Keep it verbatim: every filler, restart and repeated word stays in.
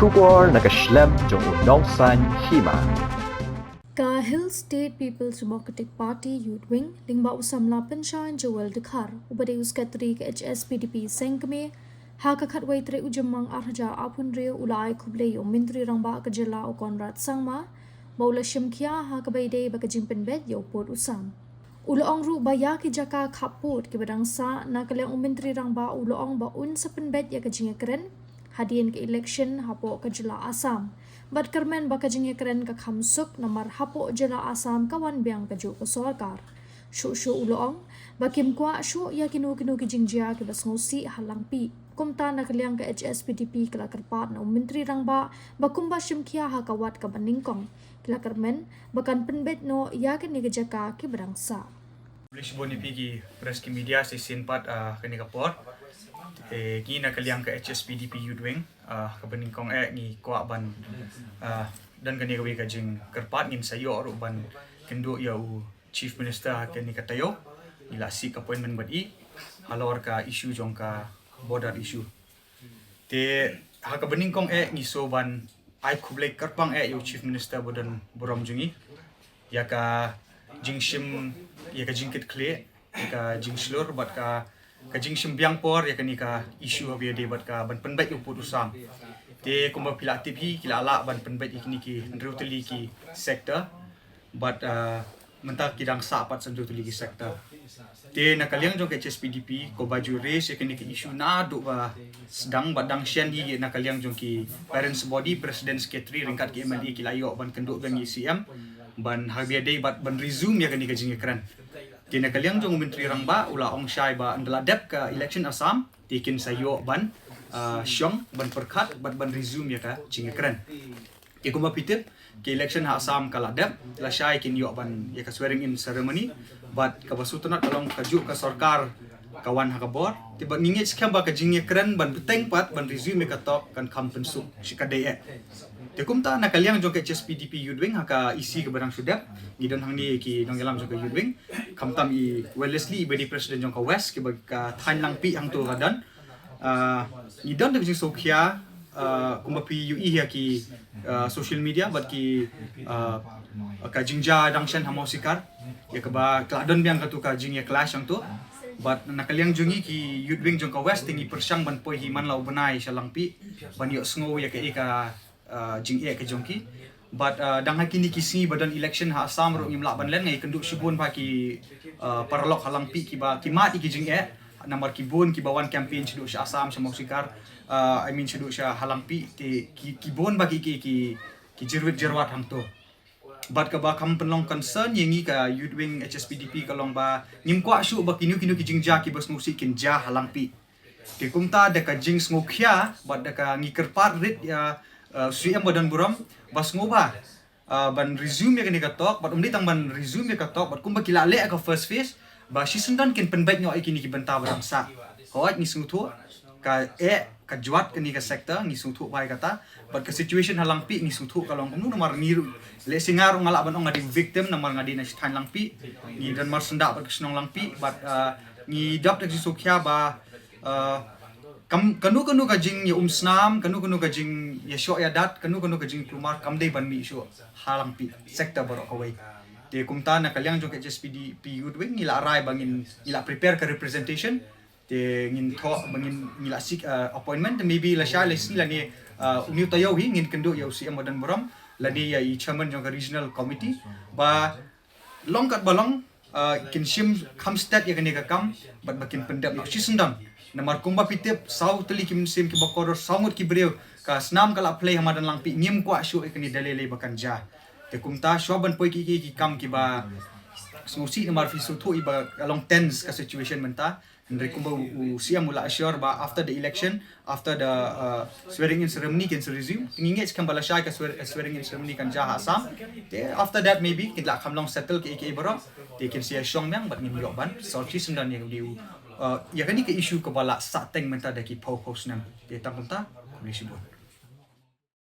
Khubor na ka shlem jong u nongsaiñ hima. Ka Hill State People's Democratic Party Youth Wing, lyngba u samla Pynshaiñ Joel Dkhar, uba dei u sekretari ka H S P D P Sengkmie, ha ka khatwei tarik u Jymmang ar hajar arphew hynriew u la ai khublei ïa u Myntri Rangbah ka jylla u Conrad Sangma, ba u la shim khia ha kaba ïadei bad ka jingpynbeit ïa u pud u sam. U la ong ruh ba ïa ki jaka khappud kiba dang sah, na ka liang u Myntri Rangbah u la ong ba un sa pynbeit ïa ka jingïakren hadien ka election hapoh ka jylla Assam. Bad kyrmen ba ka jingïakren ka kham suk namar hapoh jylla Assam ka wan biang kajuh ka sorkar. Shuh shuh u la ong ba kim kwah shuh ïa kino kino ki jingjia kiba sngewsih ha Langpih. Kumta na ka liang ka H S P D P ka la kyrpad na u Myntri Rangbah ba kumba shim khia ha ka wad kaba nyngkong, ki la kyrmen ba kan pynbeit noh ïa kane ka jaka kiba dang sah. Khublei shibun ïa phi ki press, ki media, shisien pat, ah, kane ka por. Eh, ngi na ka liang ka H S P D P Youth Wing, ah, kaba nyngkong eh ngi kwah ban, ah, don kane kawei ka jingkyrpad, ngin sa ïoh ruh ban kynduh ïa u Chief Minister ha kane ka taïew. Ngi la seek appointment bad i halor ka issue jong ka border issue. Te ha kaba nyngkong eh ngi sngewbha ban ai khublei kyrpang eh ïa u Chief Minister ba don burom jong ngi ïa ka jingshim, ïa ka jingkitkhlieh, ïa ka jingshlur bad ka, ka jingshim biang por ïa kane ka issue haba ïadei bad ka ban pynbeit ïa u pud u sam. Te kumba phi la tip hi, ki la lah ban pynbeit ïa kine ki hynriew tylli ki sector. Bad, ah, mynta ki dang sah pat san tylli ki sector. Te na ka liang jong ka H S P D P, kumba ju raise ïa kane ka issue naduh ba sdang, bad dang shen hi na ka liang jong ki parents body, president, secretary ryngkat ki M L A ki la ïoh ban kynduh biang ïa u C M ban haba ïadei bad ban resume ïa kane ka jingïakren. Te na ka liang jong u Myntri Rangbah u la ong shai ba ynda la dep ka election Assam te kin sa ïoh ban, ah, shong, ban pyrkhat bad ban resume ïa ka jingïakren. Te kumba phi tip, ka election ha Assam ka la dep, lashai kin ïoh ban ïa ka swearing in ceremony, bad kaba sngewtynnat ka long kajuh ka sorkar ka wan ha ka bor. Te bad ngi ngeit skhem ba ka jingïakren ban bteng pat ban resume ïa ka talk kan kham pynsuk shi katdei eh. Te kumta na ka liang jong ka H S P D P Youth Wing ha ka E C kaba dang shu dep, ngi don hangne ki nongïalam jong ka Youth Wing, khamtam i Wellesley iba dei president jong ka West, kiba ka thaiñ Langpih hangto ka don. Ah, ngi don da ka jingsngewkhia, ah, kumba phi ïohi ha ki, ah, social media bad ki, ah, ka jingjia dang shen ha Mawsikar, ïa kaba ka la don biang kato ka jingïa clash hangto. Bad na ka liang jong ngi ki Youth Wing jong ka West te ngi pyrshang ban poi hi man la u bnai sha Langpih ban ïohsngew ïa kaei ka, ah, jingeh ka jong ki. Bad, ah, dang ha kine ki sngi ba don election ha Assam ruh ngim lah ban len, nga ïakynduh shibun bha ki, ah, paralok ha Langpih kiba ki mad ïa ki jingeh, namar ki bun kiba wan campaign shaduh sha Assam, sha Mawsikar, ah, I mean shaduh sha ha Langpih, te ki, ki bun bha ki, ki, ki, ki jyrwit jyrwat hangto. Bad kaba kham pynlong concern ïa ngi ka Youth Wing H S P D P ka long ba ngim kwah shuh ba kino kino ki jingjia kiba sngewsih kin jia ha Langpih. Te kumta da ka jingsngewkhia bad da ka, ngi kyrpad rit ïa, uh, C M ba don burom ba sngewbha, uh, ban resume ïa kane ka talk, bad ym dei tang ban resume ïa ka talk, bad kumba ki la leh ka first phase, ba shisyndon kin pynbeit noh ïa kine ki bynta ba dang sah. Hooid, ngi sngewthuh ka eh ka jwat kane ka sector, ngi sngewthuh bha ïa kata, bad ka situation ha Langpih ngi sngewthuh ka long kumno, namar ngi ruh, lehse nga ruh nga lah ban ong nga dei victim namar nga dei na shi thaiñ Langpih, ngi don marsyndah bad ka shnong Langpih, bad, uh, ngi dap da ka jingsngewkhia ba, uh, kam, kano kano ka jingïaumsnam, kano kano ka jingïashoh ïadat, kano kano ka jingkulmar kam dei ban mih shuh ha Langpih sector baroh kawei. Te kumta na ka liang jong ka H S P D P Youth Wing ngi la rai ba ngin, ngi la prepare ka representation. Te ngin thoh ba ngin, ngi la seek, uh, appointment, maybe lashai la sngi lane, uh, une u taïew hi ngin kynduh ïa u C M ba don burom lane ïa i chairman jong ka regional committee ba long katba long, uh, kin shim kham stet ïa kane ka kam bad ba kin pyndep noh shisyndon. Namar kumba phi tip, saw tylli ki mynsiem kiba kordor, saw ngut ki briew, ka snam ka la plie ha madan Langpih, ngim kwah shuh ïa kane da lei lei ba kan jia. Te kumta shuwa ban poi ki, ki, ki kam kiba sngewsih, namar phi sngewthuh hi ba ka long tense ka situation mynta. Hynrei kumba u, u C M u la assure ba after the election, after the, uh, swearing in ceremony kin sa resume. Ngi ngeit skhem ba lashai ka swear-, swearing in ceremony kan jia ha Assam. Te after that maybe kin lah kham long settle kiei kiei baroh. Te kin sa ïashong biang bad ngin ïoh ban solve shisyndon ïa kane u, uh, ïa kane ka issue kaba la sahteng mynta da ki phew phew snem. Te tang kumta, khublei shibun.